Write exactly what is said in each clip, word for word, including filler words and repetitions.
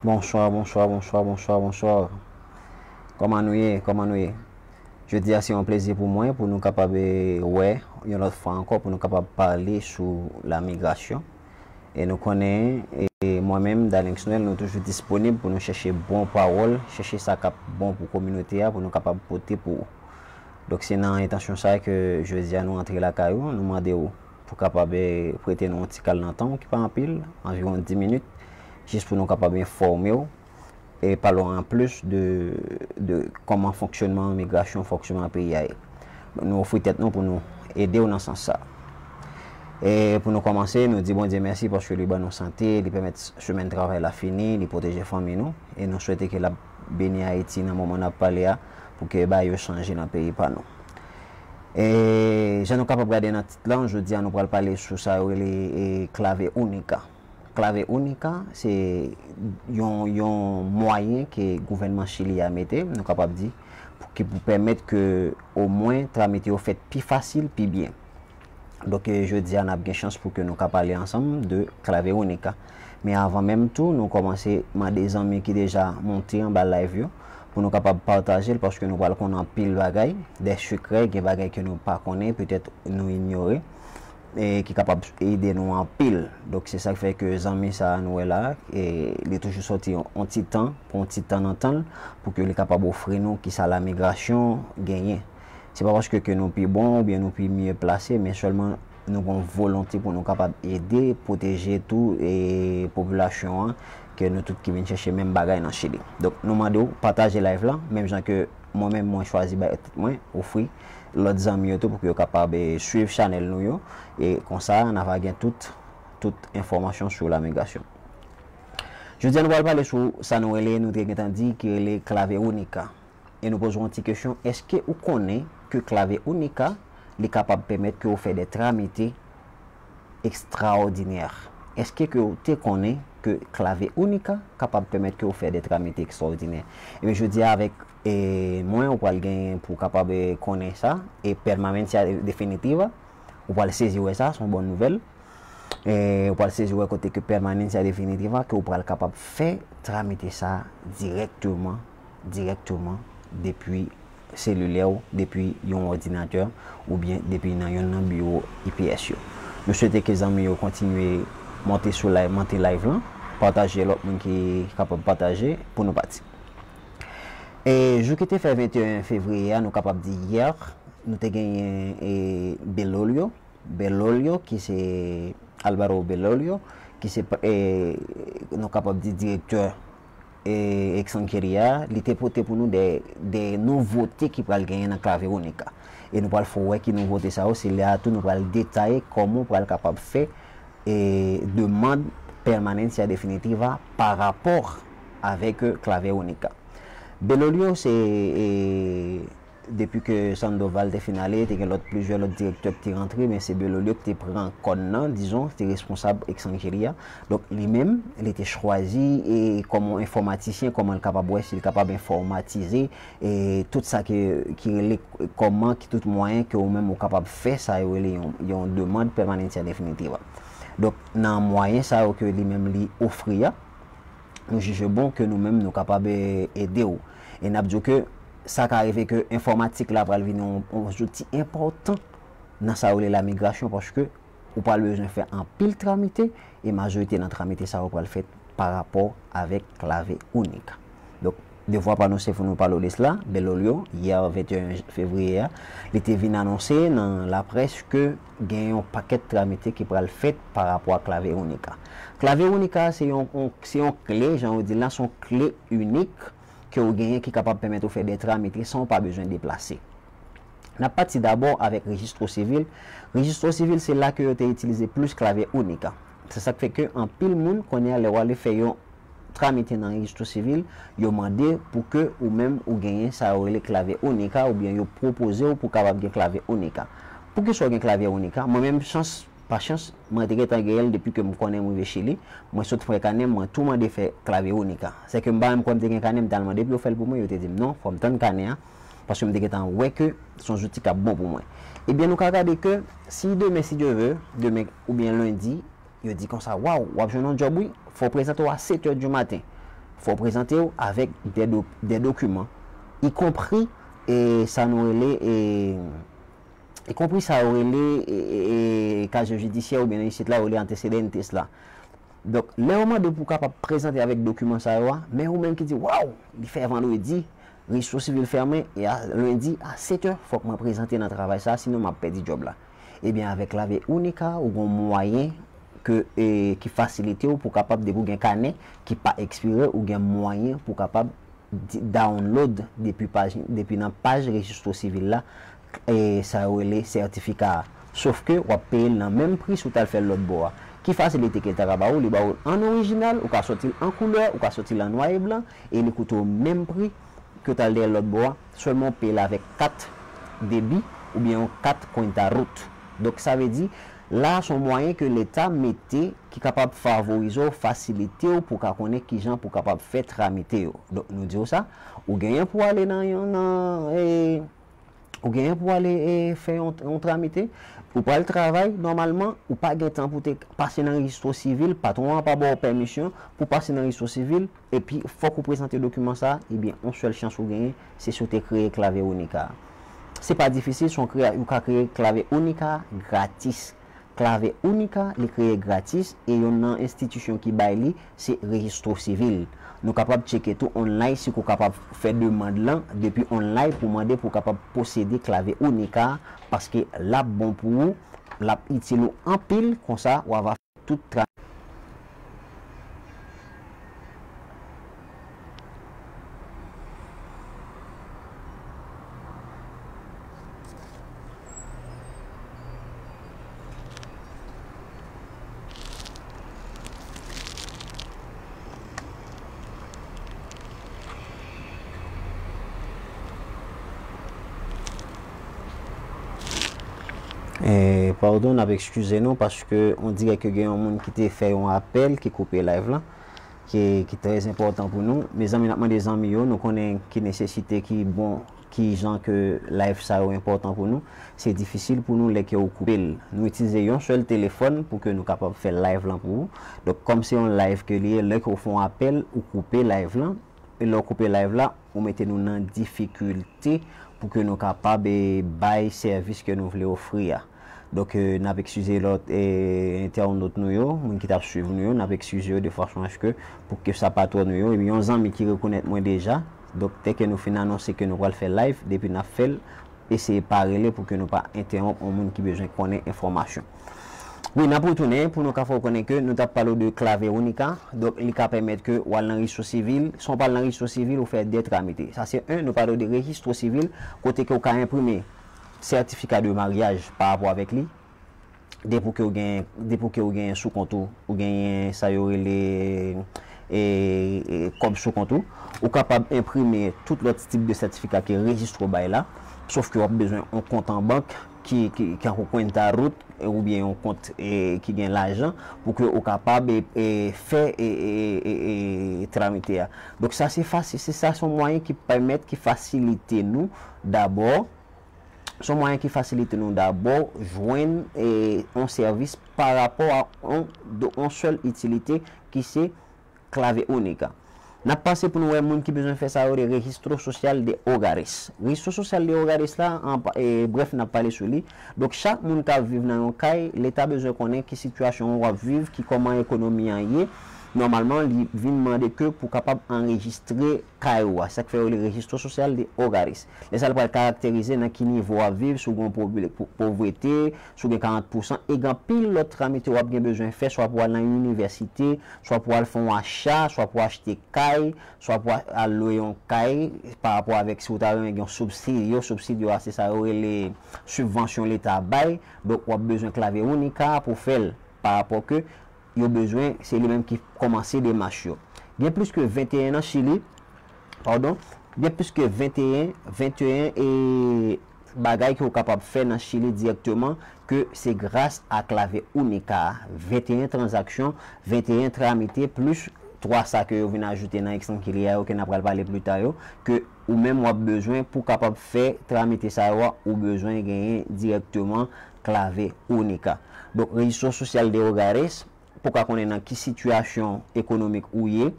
Bonswa, bonswa, bonswa, bonswa, bonswa. Kòman nou ye? Kòman nou ye? Jodi a se yon plezi pou mwen pou nou kapab, eh, wè yon lòt fwa ankò, pou nou kapab pale sou la migrasyon. E nou konnen, eh, mwen menm, Dalinx Noël, nou toujou disponib pou nou chèche bon pawòl, chèche sa k ap bon pou kominote a, pou nou kapab pote pou ou. Donk, se nan entansyon sa a ke jodi a nou antre lakay ou, nou mande w pou kapab, eh, prete nou yon ti kal nan tan w ki pa anpil, anviwon dis minit, jis pou nou kapab enfòme w e pale w anplis de, de kòman fonksyònman migrasyon, fonksyònman peyi a ye. Nou ofri tèt nou pou nou ede w nan sans sa. E pou nou kòmanse, nou di Bondye mèsi paske li ban nou sante, li pèmèt semèn travay la fini, li pwoteje fanmi nou, e nou swete ke l ap beni Ayiti nan moman n ap pale a, pou ke bagay yo chanje nan peyi pa nou. E jan nou kapab gade nan tit lan, jodi a nou pral pale sou sa yo rele, e, Clave Única. Clave Única, se yon, yon mwayen ke gouvènman Chili a mete, nou kapab di, pou, ki pou pèmèt ke omwen tramite yo fèt pi fasil, pi byen. Donk, e, jodi a, n ap gen chans pou ke nou ka pale ansanm de Clave Única. Men avan menm tou, nou kòmanse mande zanmi ki deja monte anba live yo, pou nou kapab pataje l, paske nou pral konn anpil bagay, de sekrè, gen bagay ke nou pa konnen, petèt nou inyore, e ki kapab ede nou anpil. Donk, se sa k fè ke zanmi sa a nou wè la, e li toujou sòti yon, yon ti tan, pou yon ti tan nan tan l, pou ke li kapab ofri nou kisa la migrasyon genyen. Se pa paske ke nou pi bon oubyen nou pi mye plase, men sèlman nou gen yon volonte pou nou kapab ede, pwoteje tou, e popilasyon an, ke nou tout ki vin chèche menm bagay nan Chili. Donk, nou mande w pataje live lan, menm jan ke mwen menm mwen chwazi bay tèt mwen, ofri lòt zanmi yo tou pou ke yo kapab, e, swiv chanèl nou yo, e konsa n a va gen tout, tout enfòmasyon sou la migrasyon. Jodi a nou pral pale sou sa nou rele, nou te gentan di, ki rele Clave Única. E nou poze w yon ti kesyon, èske ou konnen ke Clave Única, li kapab pèmèt ke w fè de tramite ekstraòdinè? Èske ke w te konnen ke Clave Única kapab pèmèt ke w fè de tramite ekstraòdinè? Ebyen, jodi a avèk, e, mwen, ou pral gen pou w kapab, e, konnen sa, e Permanencia Definitiva, ou pral sezi wè sa, se yon bòn nouvèl. E, ou pral sezi wè kote ke Permanencia Definitiva, ke ou pral kapab fè tramite sa dirèkteman, dirèkteman depi selilè w, depi yon òdinatè, oubyen depi nan yonn nan biwo I P S yo. Nou swete ke zanmi yo kontinye monte sou live, monte live lan, pataje lòt moun ki kapab pataje pou nou pati. E jou ki te fè venteyen fevriye a, nou kapab di yè, nou te genyen, e, Belolio, Belolio, ki se Álvaro Belolio, ki se, e, nou kapab di direktè, e, Extranjería, li te pote pou nou de, de nouvote ki pral genyen nan Clave Única. E nou pral fè w wè ki nouvote sa yo, se lè a tou nou pral detaye kòman w pral kapab fè, e, demann Permanencia Definitiva pa rapò avèk, e, Clave Única. Belolio se, e, depi ke Sandoval te fin ale, te gen lòt, plizyè lòt direktè ki te rantre, men se Belolio ki te pran kòn nan, dizon, ki te responsab Extranjería. Donk, li menm, li te chwazi, e, kòman enfòmatisyen, kòman l kapab wè si l kapab enfòmatize, e, tout sa ki, ki rele, kòman, ki tout mwayen ke ou menm ou kapab fè sa yo rele yon, yon demann Permanencia Definitiva. Donk, nan mwayen sa yo ke li menm li ofri a, nou jije bon ke nou menm nou kapab, e, ede w. E n ap di w ke sa ka rive ke enfòmatik la pral vin yon, yon zouti enpòtan nan sa yo rele la migrasyon, paske ou pral bezwen fè anpil tramite, e majorite nan tramite sa yo pral fèt pa rapò avèk Clave Única. Donk, devwa pa nou se pou nou pale w de sela. Belolio, yè venteyen fevriye a, li te vin anonse nan laprès ke gen yon pakèt tramite ki pral fèt pa rapò a Clave Única. Clave Única se yon, yon, se yon kle, jan yo di l la, se yon kle inik ke w genyen ki kapab pèmèt ou fè de tramite san w pa bezwen deplase. N ap pati dabò avèk Registro Civil. Registro Civil, se la ke yo te itilize plis Clave Única. Se sa k fè ke anpil moun, kounye a, lè w ale fè yon tramite nan Registro Civil, yo mande pou ke ou menm ou genyen sa yo rele Clave Única, oubyen yo pwopoze w pou w kapab gen Clave Única. Poukisa w gen Clave Única? Mwen menm, chans pa chans, mwen te gentan genyen l depi ke m konnen m rive Chili. Mwen sot fè kanè m, mwen tou mande fè Clave Única. Sèke m pa menm kwè m te gen kanè, m t al mande pou yo fè l pou mwen, yo te di m non, fò m tann kanè a, paske m te gentan wè ke se yon zouti k ap bon pou mwen. Ebyen, nou ka gade ke si demen, si Dye vle, demen oubyen lendi, yo di konsa, waw, w ap jwenn yon djòb wi, fò w prezante w a sèt è di maten. Fò w prezante w avèk de, do, de dokiman, ikonpri e sa nou rele e, ikonpri sa yo rele e, e, e, kazye jidisyè oubyen nan isit la yo rele antecedentes la. Donk, lè yo mande w pou w kapab prezante avèk dokiman sa yo a, men ou menm ki di, waw, li fè vandredi, rejistro sivil fèmen, e a lendi a sèt è, fòk mwen prezante nan travay sa a, sinon m ap pèdi djòb la. Ebyen, avèk Clave Unica, ou gen yon mwayen ke, e, ki fasilite w pou w kapab, depi w gen kanè ki pa ekspire, ou gen mwayen pou w kapab di- download depi paj, depi nan paj rejistro sivil la, e, sa yo rele sètifika a. Sof ke w ap peye l nan menm pri si w t al fè l lòt bò a. Ki fasilite ke l ta ka ba ou? Li ba ou l an orijinal, ou ka sòti l an koulè, ou ka sòti l an nwa e blan, e li koute w menm pri ke w t al dèyè l lòt bò a, sèlman w peye l avèk kat debi oubyen yon kat Cuenta Root. Donk, sa vle di, la a se yon mwayen ke Leta mete ki kapab favorize w, fasilite w pou w ka konnen kijan pou w kapab fè tramite yo. Donk, nou di w sa, ou genyen pou w ale nan yon, nan, e, ou genyen pou w ale, e, fè yon, yon tramite, ou pral travay, nòmalman, ou pa gen tan pou te pase nan rejistro sivil, patwon an pa ba w pèmisyon pou w pase nan rejistro sivil, epi fòk ou prezante dokiman sa a, ebyen, yon sèl chans ou genyen, se si w te kreye Clave Unica a. Se pa difisil, se yon kre- ou ka kreye Clave Unica gratis. Clave Unica, li kreye gratis, e youn nan enstitisyon ki bay li, se Rejistro Sivil. Nou kapab tcheke tou online si w kapab fè demann lan depi online pou mande pou w kapab posede Clave Unica, paske l ap bon pou ou, l ap itil ou anpil, konsa w ava fè tout tra- E, padon, n ap eskize nou paske on dirè ke gen yon moun ki te fè yon apèl ki koupe live lan, ki, ki trè enpòtan pou nou. Mezanmi, n ap mande zanmi yo, nou konnen ki nesesite ki bon, ki jan ke live sa yo enpòtan pou nou. Se difisil pou nou lè ke ou koupe l. Nou itilize yon sèl telefòn pou ke nou kapab fè live lan pou ou. Donk, kòm se yon live ke li ye, lè ke ou fè yon apèl, ou koupe live lan, e lè w koupe live la, ou mete nou nan difikilte pou ke nou kapab, e, bay sèvis ke nou vle ofri a. Donk, e, n ap eskize lòt, e, entènot nou yo, moun ki t ap swiv nou yo, n ap eskize yo de fason aske pou ke sa pa twò nou yo. Epi yon zanmi ki rekonèt mwen deja, donk, dèke nou fin anonse ke nou pral fè live, depi n ap fè l, eseye pa rele pou ke nou pa entèwonp yon moun ki bezwen konnen enfòmasyon. Wi, n ap retounen pou nou ka fè w konnen ke nou t ap pale w de Clave Unica. Donk, li ka pèmèt ke w al nan rejistro sivil. Si w pral nan rejistro sivil, ou fè de tramite. Sa se en, nou pale w de rejistro sivil, kote ke w ka enprime sètifika de maryaj pa rapò avèk li. Depi ke w gen, depi ke w gen sou kont ou, ou genyen sa yo rele, e, e, kòb sou kont ou, ou kapab enprime tout lòt tip de sètifika ke rejistro bay la, sof ke w ap bezwen yon kont an bank ki, ki, ki tankou Cuenta Root, e, oubyen yon kont, e, ki gen lajan pou ke ou kapab, e, e, fè, e, e, e, e, tramite a. Donk sa se fasi-, se sa se yon mwayen ki pèmèt, ki fasilite nou dabò, se yon mwayen ki fasilite nou dabò jwenn, e, yon sèvis pa rapò a yon, do, yon sèl itilite ki se Clave Unica. N ap pase pou nou wè moun ki bezwen fè sa yo de Registro Social de Hogares. Registro Social de Hogares la, an pa- e, brèf, n ap pale sou li. Donk, chak moun k ap viv nan yon kay, Leta bezwen konnen ki sitiyasyon w ap viv, ki kòman ekonomi an ye. Nòmalman, li vin mande ke pou kapab anrejistre kay ou a. Sa k fè yo rele Registro Social de Hogares. Lè sa, l pral karakterize nan ki nivo w ap viv, si w gen yon pwoblèm pou povrete, si w gen karant pousan, e gen anpil lòt tramite w ap gen bezwen fè, swa pou w al nan yon inivèsite, swa pou w al fè yon acha, swa pou w achte kay, swa pou w al lwe yon kay, pa rapò avèk si w ta renmen gen yon subsidio, subsidio a se sa yo rele sibvansyon Leta bay, donk w ap bezwen Clave Unica pou fè l, pa rapò ke yo bezwen, se li menm ki kòmanse demach yo. Gen plis ke venteyen nan Chili, padon, gen plis ke venteyen, venteyen e bagay ke w kapab fè nan Chili dirèkteman, ke se gras a Clave Unica a, venteyen tranzaksyon, venteyen tramite, plis twa sa ke yo vin ajoute nan ekstran ki li a yo, ke n ap pral pale pli ta yo, ke ou menm w ap bezwen pou kapab fè tramite sa yo a, ou bezwen genyen dirèkteman Clave Unica. Donk, Registro Social de Hogares, pou ka konnen nan ki sitiyasyon ekonomik ou ye,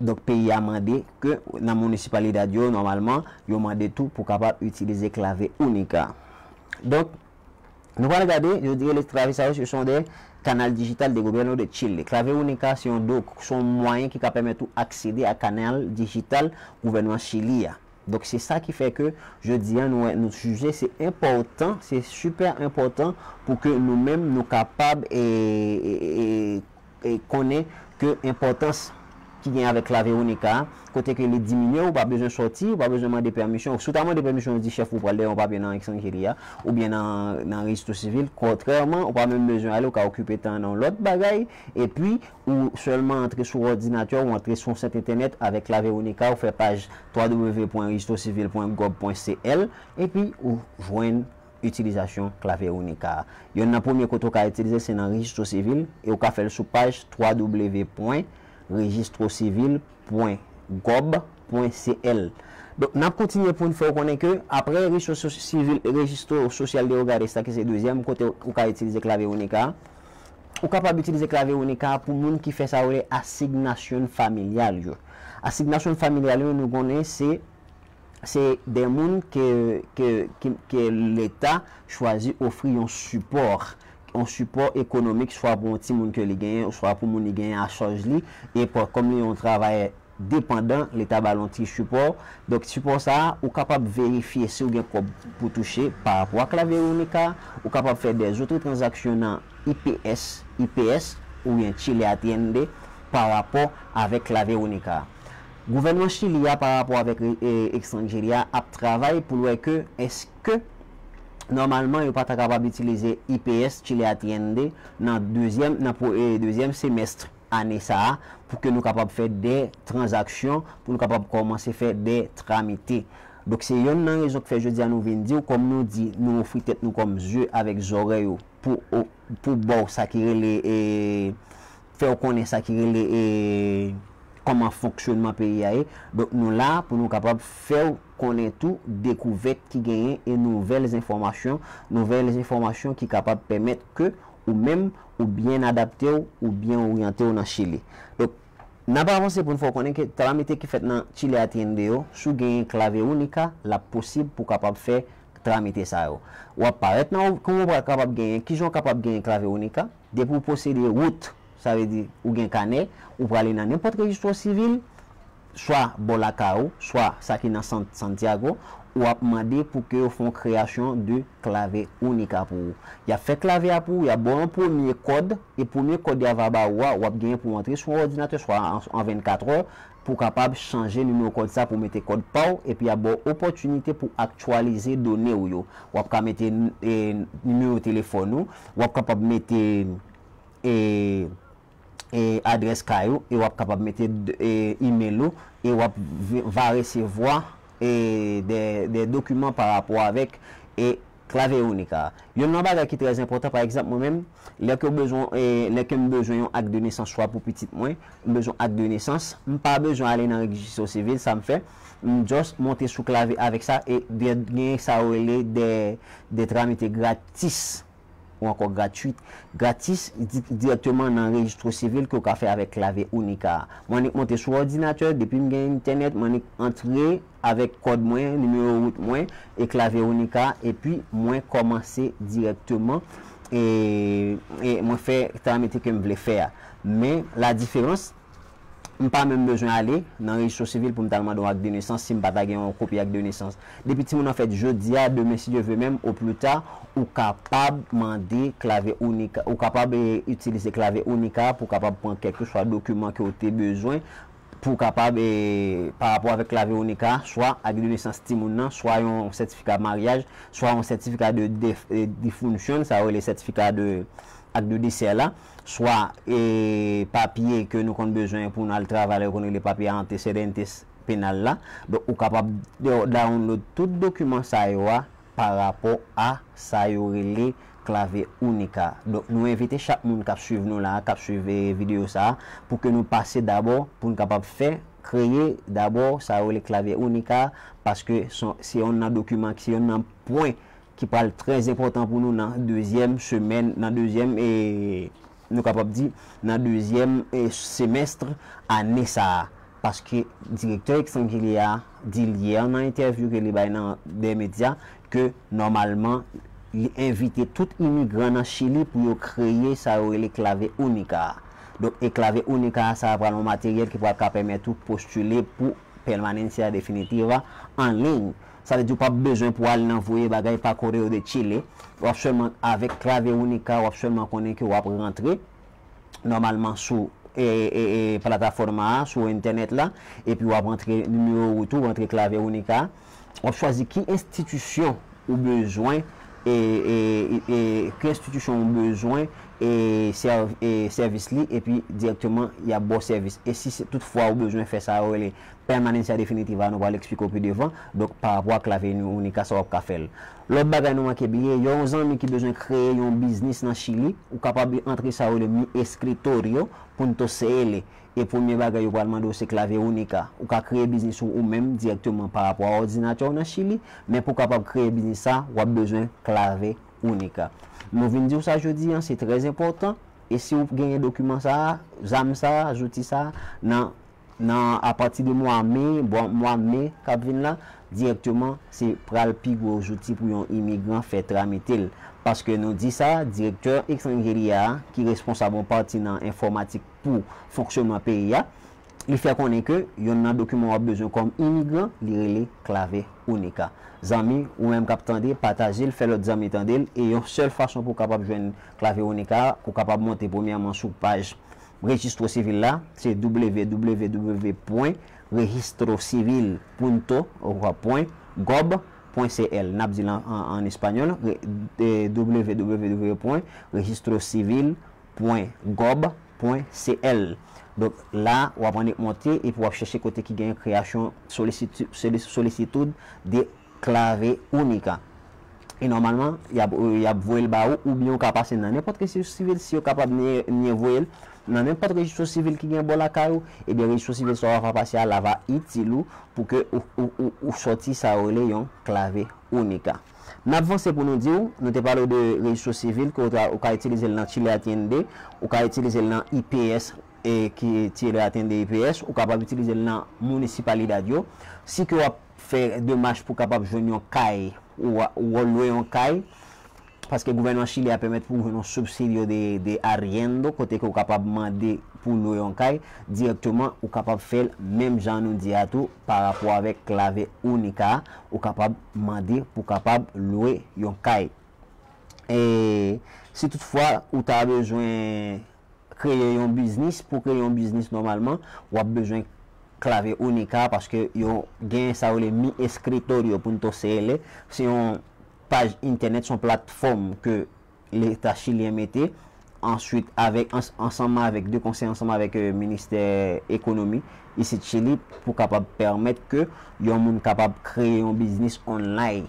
Donk, peyi a mande ke nan municipalidad yo, nòmalman, yo mande tou pou kapab itilize clave única. Donk, nou pral gade, yo di les claves a, ce sont des canal digital de gobierno de Chile. Clave única, se yon, se yon mwayen ki ka pèmèt ou aksede a kanal dijital gouvènman Chili a. Donk, se sa ki fè ke jodi a, nou, nou jije se enpòtan, se sipè enpòtan pou ke nou menm, nou kapab e, e, e, e konnen ke enpòtans ki gen avèk clave única a, kote ke li diminye, ou pa bezwen sòti, ou pa bezwen mande pèmisyon. Si w ta mande pèmisyon, ou di chèf ou pral dèyè yon papye nan Extranjeria, oubyen nan, nan rejistro sivil, kontrèman, ou pa menm bezwen ale, ou ka okipe tan nan yon lòt bagay, epi ou sèlman antre sou òdinatè, ou antre sou yon sèt entènèt avèk clave única, ou fè paj w w w pwen rejistrocivil pwen gov pwen c l, epi ou jwenn itilizasyon clave única a. Yonn nan premye kote w ka itilize se nan rejistro sivil, e w ka fè l sou paj w w w pwen rejistrocivil pwen gov pwen c l. Donk, n ap kontinye pou n fè w konnen ke apre rejistro so-, sivil, rejistro sosyal de hogares la, ki se dezyèm kote w ka itilize clave única a, ou kapab itilize clave única a pou moun ki fè sa yo rele asignasyon familyal yo. Asignasyon familyal yo, nou konnen se, se de moun ke, ke, ke, ke Leta chwazi ofri yon sipò, yon sipò ekonomik, swa pou yon timoun ke li genyen, swa pou moun li genyen a chaj li, e pa, kòm li yon travayè depandan, Leta ba l yon ti sipò. Donk, sipò sa a, ou kapab verifye si w gen kòb pou touche pa rapò a clave única, ou kapab fè dèzòt tranzaksyon nan I P S, I P S, oubyen Chile Atiende, pa rapò avèk clave única. Gouvènman Chili a, pa rapò avèk, e, Extranjeria, ap travay pou l wè ke èske, nòmalman, yo pa ta kapab itilize I P S, Chile Atiende, nan dezyèm, nan pwo-, e, dezyèm semèst ane sa a, pou ke nou kapab fè de tranzaksyon, pou nou kapab kòmanse fè de tramite. Donk, se yonn nan rezon k fè jodi a nou vin di w, kòm nou di, nou ofri tèt nou kòm zye avèk zòrèy ou pou, pou ba w sa ki rele, e, fè w konnen sa ki rele, e, kòman fonksyonman peyi a ye. Donk, nou la pou nou kapab fè w konnen tou dekouvèt ki genyen e nouvèl enfòmasyon, nouvèl enfòmasyon ki kapab pèmèt ke ou menm ou byen adapte w, ou byen oryante w nan Chili. Donk, n ap avanse pou n fè w konnen ke tramite ki fèt nan Chile Atiende yo, si w genyen clave única, l ap posib pou w kapab fè tramite sa yo. W ap parèt nan, kòman w pral kapab genyen, kijan w kapab genyen clave única, depi w posede wout, sa vle di ou gen kanè, ou prale nan nenpòt rejistro sivil, swa bò lakay ou, swa sa ki nan sant Santiago, w ap mande pou ke yo fè yon kreyasyon de clave única pou ou. Y ap fè clave a pou ou, y ap ba w yon premye kòd, e premye kòd y a va ba ou a, w ap genyen pou w antre sou yon òdinatè, swa an, an vennkatrè, pou w kapab chanje nimewo kòd sa, pou w mete kòd pa w, epi y ap ba w opòtinite pou w aktyalize done w yo. W ap ka mete, e, nimewo telefòn ou, w ap kapab mete, e, e, adrès kay ou, e w ap kapab mete d-, e, email ou, e w ap v-, va resevwa, e, de, de dokiman pa rapò avèk, e, clave única. Yonn nan bagay ki trè enpòtan, pa egzanp, mwen menm, lè ke w bezwen, e, lè ke m bezwen yon ak de nesans, swa pou pitit mwen, m bezwen ak de nesans, m pa bezwen ale nan rejistro sivil, sa m fè, m just monte sou clave avèk sa, e de, gen sa yo rele de, de tramite gratis, ou ankò gratwit, gratis di-, dirèkteman nan rejistro sivil ke w ka fè avèk clave única a. Mwen annik monte sou òdinatè, depi m gen entènèt, mwen annik antre avèk kòd mwen, nimewo wout mwen, e clave única, epi mwen kòmanse dirèkteman, e, e mwen fè tramite ke m vle fè a. Men, la diferans, m pa menm bezwen ale nan rejistro sivil pou m t al mande yon ak de nesans si m pa ta gen yon kopi ak de nesans. Depi timoun nan fèt jodi a, demen, si Dye vle menm, o pli ta, ou kapab mande clave única, ou kapab, e, itilize clave única pou w kapab pran kèlkeswa dokiman ke w te bezwen pou w kapab, e, pa rapò avèk clave única, swa ak de nesans timoun nan, swa yon sètifika maryaj, swa yon sètifika de def-, e, defunción, sa yo rele sètifika de ak de desè la, swa, e, papye ke nou konn bezwen pou n al travay la, yo konn rele papye antecedentes penal la. Donk, ou kapab do-, download tout dokiman sa yo a pa rapò a sa yo rele clave única. Donk, nou envite chak moun k ap swiv nou la, k ap swiv, e, videyo sa a, pou ke nou pase dabò, pou n kapab fè, kreye dabò sa yo rele clave única, paske se, se yonn nan dokiman, se yonn nan pwen ki pral trè enpòtan pou nou nan dezyèm semèn, nan dezyèm, e, nou kapab di, nan dezyèm, e, semèst ane sa a. Paske direktè Extranjeria di l yè nan entèvyou ke li bay nan de medya ke nòmalman li envite tout imigran nan Chili pou yo kreye sa yo rele Clave Única a. Donk, e Clave Única a, sa a pral yon materyèl ki pral ka pèmèt ou postile pou Permanencia Definitiva an liy. Sa vle di ou p ap bezwen pou al nan voye bagay pa Correo de Chile. W ap sèlman, avèk Clave Única, w ap sèlman konnen ke w ap rantre nòmalman sou e, e, e, platafòm a, sou entènèt la, epi w ap rantre nimewo wout ou, rantre Clave Única a. W ap chwazi ki enstitisyon ou bezwen, e, e, e, e, ki enstitisyon ou bezwen, e, sèv-, e, sèvis li, epi dirèkteman, y ap ba w sèvis. E si se toutfwa ou bezwen fè sa yo rele Permanencia Definitiva, nou pral eksplike w pi devan. Donk, pa rapò a Clave Única sa w ap ka fè l. Lòt bagay nou manke bliye, yon zanmi ki bezwen kreye yon biznis nan Chili, ou kapab antre sa yo rele mi escritorio punto C L. E premye bagay yo pral mande w se Clave Única. Ou ka kreye biznis ou ou menm dirèkteman pa rapò a òdinatè w nan Chili, men pou w kapab kreye biznis sa, w ap bezwen Clave Única. Nou vin di w sa jodi a, se trè enpòtan. E si w genyen dokiman sa a, zam sa a, zouti sa a, nan, nan apati de mwa me, bon, mwa me k ap vin la, dirèkteman, se pral pi gwo zouti pou yon imigran fè tramite l. Paske nou di sa, direktè Extranjeria a, ki responsab yon pati nan enfòmatik pou fonksyonman peyi a, li fè konnen ke yonn nan dokiman w ap bezwen kòm imigran, li rele Clave Única. Zanmi, ou menm k ap tande, pataje l, fè lòt zanmi tande l, e yon sèl fason pou w kapab jwenn Clave Única a, ou kapab monte premyèman sou paj rejistro sivil la, se w w w pwen registrocivil punto, pwen gob pwen c l. N ap di l an, an, an espanyòl, re-, e, w w w pwen registrocivil pwen gob pwen c l. Donk, la, w ap annik monte epi w ap chèche kote ki gen kreyasyon solisitu-, soli-, solisitid de Clave Única. E nòmalman, y ap, y ap voye l ba ou, oubyen ou ka pase nan nenpòt rejistro sivil, si yo kapab ni, ni voye l nan nenpòt rejistro sivil ki gen bò lakay ou, ebyen, rejistro sivil sa w ap pase a, la va itil ou pou ke ou, ou, ou, ou sòti sa yo rele yon Clave Única. N ap vanse pou nou di w, nou te pale w de rejistro sivil, ke ou ta, ou ka itilize l nan Chile Atiende, ou ka itilize l nan I P S, e ki Chile Atiende I P S, ou kapab itilize l nan municipalidad yo. Si ke w ap fè demach pou kapab jwenn yon kay, ou, ou lwe yon kay, paske gouvènman Chili a pèmèt pou w jwenn yon subsidio de, de arriendo, kote ke w kapab mande pou lwe yon kay, dirèkteman, ou kapab fè l menm jan nou di a tou, pa rapò avèk Clave Única, ou kapab mande pou kapab lwe yon kay. E si toutfwa ou ta bezwen kreye yon biznis, pou kreye yon biznis nòmalman, w ap bezwen Clave Única, paske yo gen sa yo rele mi escritorio punto c l, se yon paj entènèt, se yon platfòm ke Leta chilyen mete. Answit, avèk, ans-, ansanm avèk, de konsè ansanm avèk, e, ministè ekonomi isit Chili, pou kapab pèmèt ke yon moun kapab kreye yon biznis online.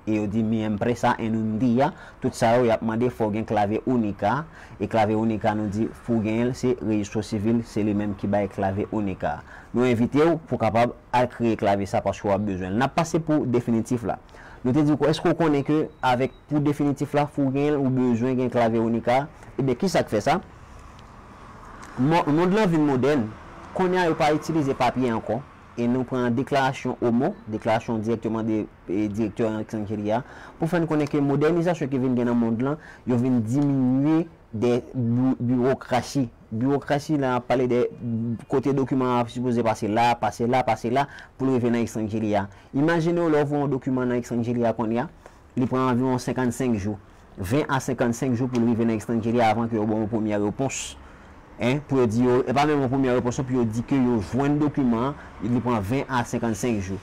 E yo di mi empresa en un día, tout sa yo, y ap mande fò w gen Clave Única. E Clave Única, nou di pou w genyen l, se rejistro sivil, se li menm ki bay Clave Única. Nou envite w pou w kapab al kreye Clave sa, paske w ap bezwen l. N ap pase pou definitif la. Nou te di w, èske w konnen ke avèk, pou definitif la, pou w genyen l, ou bezwen gen Clave Única? Ebyen, ki sa k fè sa? Mo-, mond lan vin modèn. Kounye a, yo pa itilize papye ankò. E nou pran deklarasyon omo, deklarasyon dirèkteman de, e, direktè Extranjeria, pou fè n konnen ke modènizasyon ki vin gen nan mond lan, yo vin diminye de bi-, biwokrasi. Biwokrasi la, n ap pale de kote dokiman an sipoze pase la, pase la, pase la, pou l rive nan Extranjeria. Imajine w lè w voye yon dokiman nan Extranjeria kounye a, li pran anviwon senkannsenk jou. Ven a senkannsenk jou pou l rive nan Extranjeria avan ke yo ba w yon premyè repons. Hein, pou yo di yo, e pa menm yon premyè repons non, pou yo di ke yo jwenn dokiman an, li pran ven a senkannsenk jou.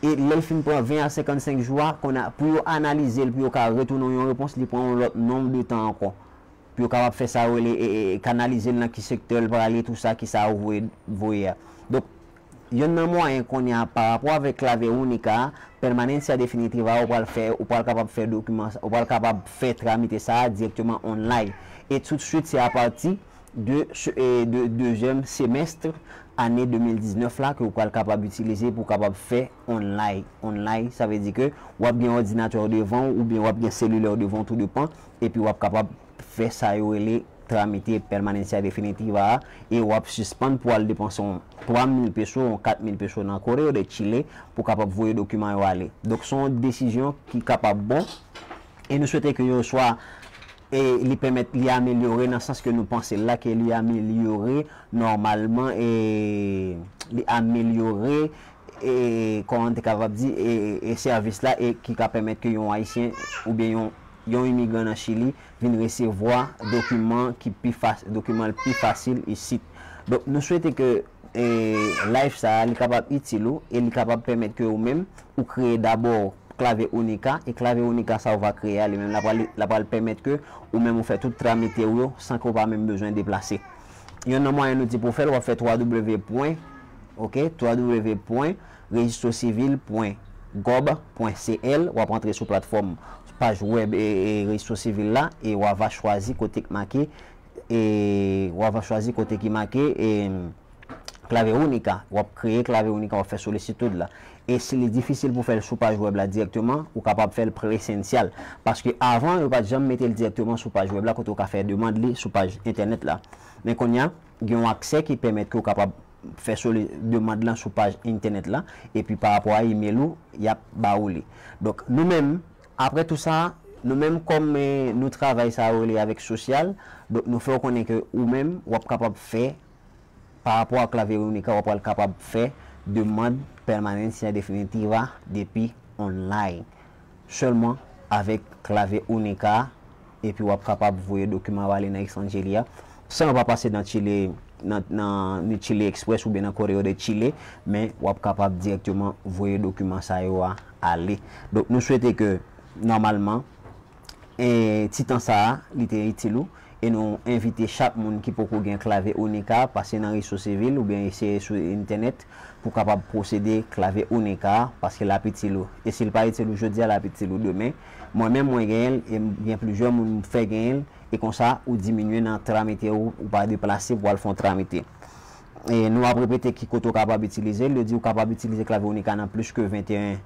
E lè l fin pran ven a senkannsenk jou a, kounye a, pou yo analize l, pou yo ka retounen w yon repons, li pran yon lòt nonb de tan ankò. Pou yo kapab fè sa yo rele, e, e, e, kanalize l nan ki sektè l prale, tou sa, ki sa yo voye, voye a. Donk, yonn nan mwayen kounye a, pa rapò avèk Clave Única a, Permanencia Definitiva, ou pral fè, ou pral kapab fè dokiman sa, ou pral kapab fè tramite sa a dirèkteman online. E toutswit, se apati de, se-, e de dezyèm semèst ane de mil diznèf la ke ou pral kapab itilize pou w kapab fè online. Online, sa vle di ke w ap gen òdinatè w devan w oubyen w ap gen selilè w devan w, tou depan, epi w ap kapab fè sa yo rele tramite Permanencia Definitiva a, e w ap sispann pou al depanse yon twa mil peso, yon kat mil peso nan Correo de Chile pou kapab voye dokiman yo ale. Donk, se yon desizyon ki kapab bon, e nou swete ke yo swa, e li pèmèt li amelyore nan sans ke nou panse la, ke li amelyore nòmalman, e li amelyore, e kòman te kapab di, e, e sèvis la, e ki ka pèmèt ke yon Ayisyen oubyen yon, yon imigran nan Chili vin resevwa dokiman ki pi fas-, dokiman l pi fasil isit. Donk, nou swete ke, e, live sa a, li kapab itil ou, e li kapab pèmèt ke ou menm, ou kreye dabò Clave Única, e Clave Única sa ou va kreye a, li menm, l ap pral, l ap pral pèmèt ke ou menm ou fè tout tramite ou yo san ke ou pa menm bezwen deplase. Yonn nan mwayen nou di pou w fè l, w ap fè twa w pwen, ok, twa w pwen registrocivil pwen gob pwen cl, w ap antre sou platfòm, paj wèb, e, e rejistro sivil la, e w ava chwazi kote k make, e w ava chwazi kote ki make, e, Clave Única. W ap kreye Clave Única, w ap fè solisitud la. E si li difisil pou fè l sou paj wèb la dirèkteman, ou kapab fè l presensyal. Paske avan, yo pa t janm mete l dirèkteman sou paj wèb la, kote w ka fè demann li sou paj entènèt la. Men kounye a, gen yon aksè ki pèmèt ke w kapab fè soli-, demann lan sou paj entènèt la, epi pa rapò a email ou, y ap ba ou li. Donk, nou menm, apre tou sa, nou menm kòm, eh, nou travay sa yo rele avèk sosyal, donk nou fè w konnen ke ou menm, w ap kapab fè, pa rapò a Clave Única, w ap pral kapab fè demann Permanencia Definitiva depi online. Sèlman avèk Clave Única, epi w ap kapab voye dokiman yo ale nan ekstranje li a, san yo pa pase nan Chile, nan, nan, nan Chile Express oubyen nan Correo de Chile, men w ap kapab dirèkteman voye dokiman sa yo a ale. Donk, nou swete ke, nòmalman, e, ti tan sa a, li te itil ou, e nou envite chak moun ki poko gen Clave Única pase nan rejistro sivil oubyen eseye sou entènèt pou kapab posede Clave Única a, paske l ap itil ou. E si l pa itil ou jodi a, l ap itil ou demen. Mwen menm, mwen genyen l, e m gen plizyè moun m fè genyen l, e konsa, ou diminye nan tramite ou, ou pa deplase pou al fè yon tramite. E nou ap repete ki kote w kapab itilize l, yo di w kapab itilize Clave Única nan plis ke venteyen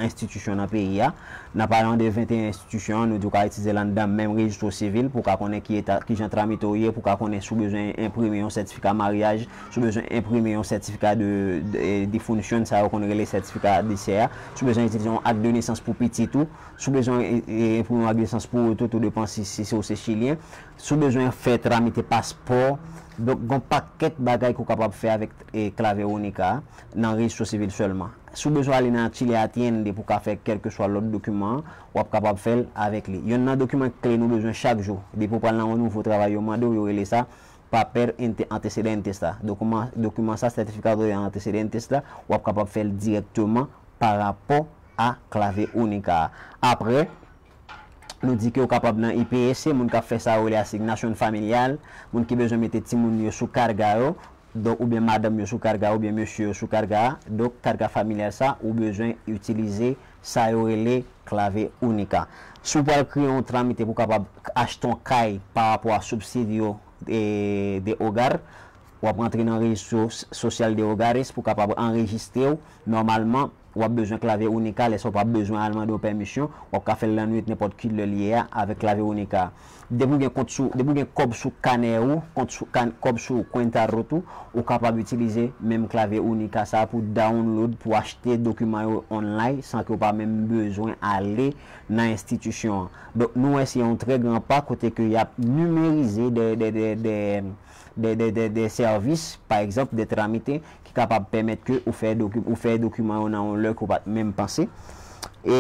enstitisyon nan peyi a. Nan palan de venteyen enstitisyon an, nou di w ka itilize l anndan menm rejistro sivil pou w ka konnen ki eta, kijan tramite w ye, pou w ka konnen si w bezwen enprime yon sètifika maryaj, si w bezwen enprime yon sètifika de, de, de defunción, sa yo konn rele sètifika desè a, si w bezwen itilize yon ak de nesans pou pitit ou, si w bezwen, e, e, enprime yon ak de nesans pou ou tou, tou depan si, si, si w se chilyen, si w bezwen fè tramite paspò. Donk, gen yon pakèt bagay ke w kapab fè avèk, e, Clave Única a, nan rejistro sivil sèlman. Si w bezwen ale nan Chile Atiende pou w ka fè kèlkeswa lòt dokiman, w ap kapab fè l avèk li. Yonn nan dokiman kle nou bezwen chak jou, depi w pral nan yon nouvo travay, yo mande w, yo rele sa papel ante-, antecedentes la. Dokiman, dokiman sa, certificado de antecedentes la, w ap kapab fè l dirèkteman pa rapò a Clave Única a. Apre, nou di ke w kapab nan I P S, moun k ap fè sa yo rele asignasyon familyal, moun ki bezwen mete timoun yo sou karga yo, donk, oubyen madanm yo sou karga, oubyen mesye yo sou karga, donk, karga familyal sa, ou bezwen itilize sa yo rele Clave Única. Si w pral kreye yon tramite pou w kapab achte yon kay pa rapò a subsidio, e, de hogar, w ap rantre nan rejistro s-, sosyal de hogares pou w kapab anrejistre w. Nòmalman, w ap bezwen Clave Única, lè sa w p ap bezwen al mande w pèmisyon, w ap ka fè l lannwit nenpòt ki lè l ye a avèk Clave Única. Depi w gen kont sou, depi w gen kòb sou kanè ou, kont sou kan-, kòb sou cuenta RUT ou, ou kapab itilize menm Clave Única sa a pou download, pou achte dokiman yo online, san ke w pa menm bezwen ale nan enstitisyon an. Donk, nou wè se yon trè gran pa kote ke y ap nimerize de, de, de, de, de, de, de, de sèvis, pa egzanp, de tramite, ki kapab pèmèt ke ou fè doki-, ou fè dokiman yo nan yon lè ke w pa t menm panse. E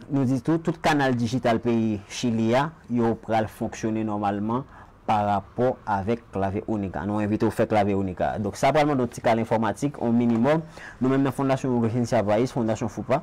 nou di tou, tout kanal dijital peyi Chili a, yo pral fonksyone nòmalman pa rapò avèk Clave Única. Nou envite w fè Clave Única. Donk, sa pral mande yon ti kal enfòmatik, yon minimòm. Nou menm nan Fondasyon Urgencia País, Fondasyon FUPA,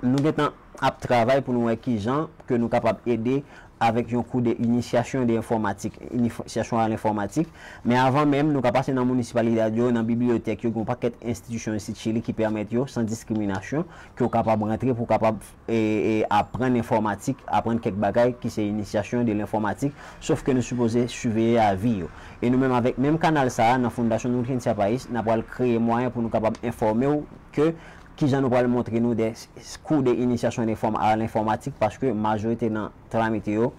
nou gentan ap travay pou nou wè kijan ke nou kapab ede avèk yon kou de initiation de informatique, initiation à l'informatique. Men avan menm, nou ka pase nan municipalidad yo, nan bibliyotèk yo, gen yon pakèt enstitisyon isit Chili ki pèmèt yo, san diskriminasyon, ke w kapab rantre pou w kapab, e, e, aprann enfòmatik, aprann kèk bagay ki se initiation de l'informatique, sof ke nou sipoze siveye avi yo. E nou menm avèk menm kanal sa a, nan Fondasyon Urgencia País, n ap pral kreye mwayen pou nou kapab enfòme w ke kijan nou pral montre nou de s-, kou de initiation de fòm-, à l'informatique, paske majorite nan tramite yo,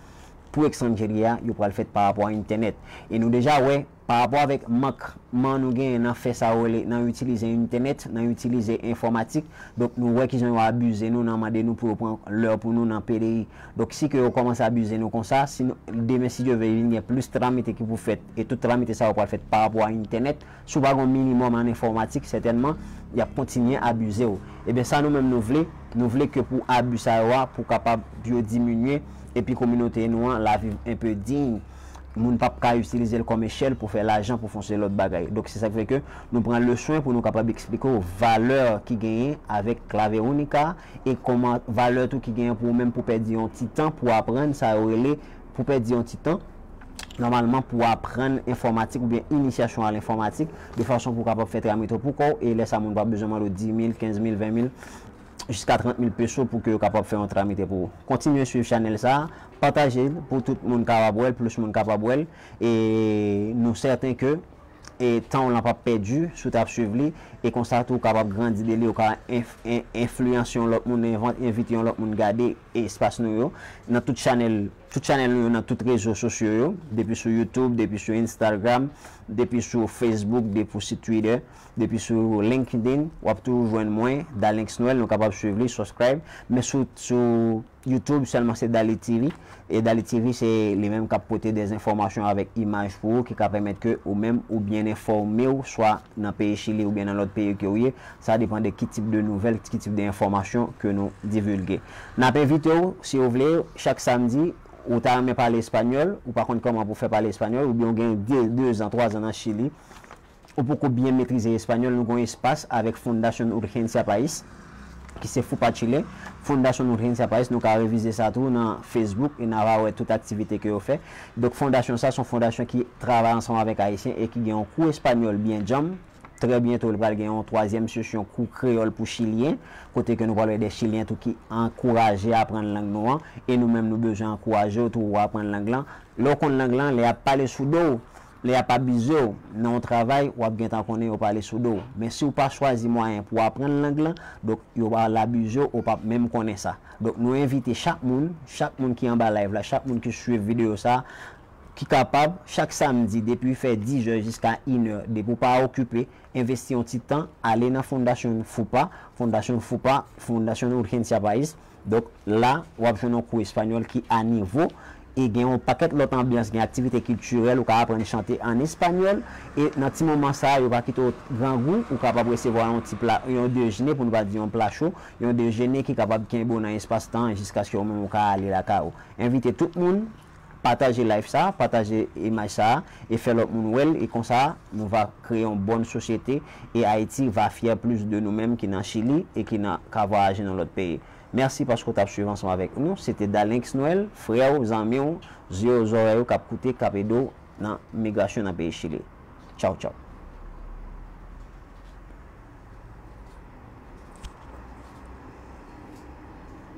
pou Extranjeria, yo pral fèt pa rapò a entènèt. E nou deja wè, pa rapò avèk mankman nou genyen nan fè sa yo rele, nan itilize entènèt, nan itilize enfòmatik. Donk, nou wè kijan yo abize nou nan mande nou pou yo pran lè pou nou nan P D I. Donk, si ke yo kòmanse abize nou konsa, si nou, demen, si Dye vle, vin gen plis tramite ki pou fèt, e tout tramite sa yo pral fèt pa rapò a entènèt, si w pa gen yon minimòm an enfòmatik, sètènman, y ap kontinye abize w. Ebyen, sa nou menm nou vle, nou vle ke pou abi sa yo a, pou kapab yo diminye, epi kominote nou an la viv enpe diy. Moun p ap ka itilize l kòm echèl pou fè lajan, pou fè yon seri lòt bagay. Donk, se sa k fè ke nou pran le swen pou nou kapab eksplike w valè ki genyen avèk Clave Única e kòman valè tou ki genyen pou ou menm pou pèdi yon ti tan pou aprann sa yo rele, pou pèdi yon ti tan, nòmalman pou aprann enfòmatik oubyen inisyasyon a lenfòmatik, de fason pou w kapab fè tramite w pou kò w, e lè sa moun p ap bezwen mande w dis mil, kenz mil, ven mil, jiska trant mil peso pou ke yo kapab fè yon tramite pou ou. Kontinye swiv chanèl sa a, pataje l pou tout moun kapab wè l, plis moun kapab wè l, e nou sèten ke e tan w lan p ap pèdi si w t ap swiv li, e konsa tou w kapab grandi de li, ou ka enf- en- enfliyanse yon lòt moun, envan- envite yon lòt moun gade espas nou yo, nan tout chanèl, tout chanèl nou yo, nan tout rezo sosyo yo, depi sou YouTube, depi sou Instagram, depi sou Facebook, depi sou Twitter, depi sou LinkedIn, w ap toujou jwenn mwen, Dalinx Noël, nou kapab swiv li, subscribe, men sou, sou YouTube sèlman se Dali T V. E Dali T V se li menm k ap pote de enfòmasyon avèk imaj pou ou ki ka pèmèt ke ou menm ou byen enfòme w, swa nan peyi Chili oubyen nan lòt peyi ke w ye. Sa depann de ki tip de nouvèl, ki tip de enfòmasyon ke nou divilge. N ap envite w, si w vle, chak samdi, ou ta renmen pale espanyòl, ou pa konn kòman pou fè pale espanyòl, oubyen w gen de, de zan, twa zan nan Chili, ou poko byen metrize espanyòl, nou gen yon espas avèk Fundación Urgencia País, ki se FUPA Chile. Fundación Urgencia País, nou ka revize sa tou nan Facebook e n a va wè tout aktivite ke yo fè. Donk, fondasyon sa se yon fondasyon ki travay ansanm avèk Ayisyen e ki gen yon kou espanyòl byen djanm. Trè byento, li pral gen yon twazyèm sesyon kou kreyòl pou Chilyen, kote ke nou pral wè de Chilyen tou ki ankouraje aprann lang nou an, e nou menm nou bezwen ankouraje w tou pou w aprann lang lan. Lè w konn lang lan, lè y ap pale sou do w, lè y ap abize w nan yon travay, w ap gentan konnen yo pale sou do w. Men si w pa chwazi mwayen pou w aprann lang lan, donk yo pral abize w, ou p ap menm konnen sa. Donk nou envite chak moun, chak moun ki anba live la, chak moun ki swiv videyo sa, ki kapab, chak samdi, depi fè dizè jiska inè, depi w pa okipe, envesti yon ti tan, ale nan fondasyon FUPA, fondasyon FUPA, Fundación Urgencia País. Donk, la, w ap jwenn yon kou espanyòl ki a nivo, e gen yon pakèt lòt anbyans, gen aktivite kiltirèl, ou ka aprann chante an espanyòl, e nan ti moman sa a, yo pa kite w grangou, ou kapab resevwa yon ti pla, yon dejene, pou nou pa di yon pla cho, yon dejene ki kapab kenbe w nan espas tan an jiskaske ou menm ou ka ale lakay ou. Envite tout moun, pataje live sa, pataje imaj sa, e fè lòt moun wè l, e konsa, nou va kreye yon bòn sosyete, e Ayiti va fyè plis de nou menm ki nan Chili e ki nan, ka vwayaje nan lòt peyi. Mèsi paske w t ap swiv ansanm avèk nou. Se te Dalinx Noël, frè w, zanmi w, zye w, zòrèy ou k ap koute, k ap ede w nan migrasyon nan peyi Chili. Tchaw, tchaw.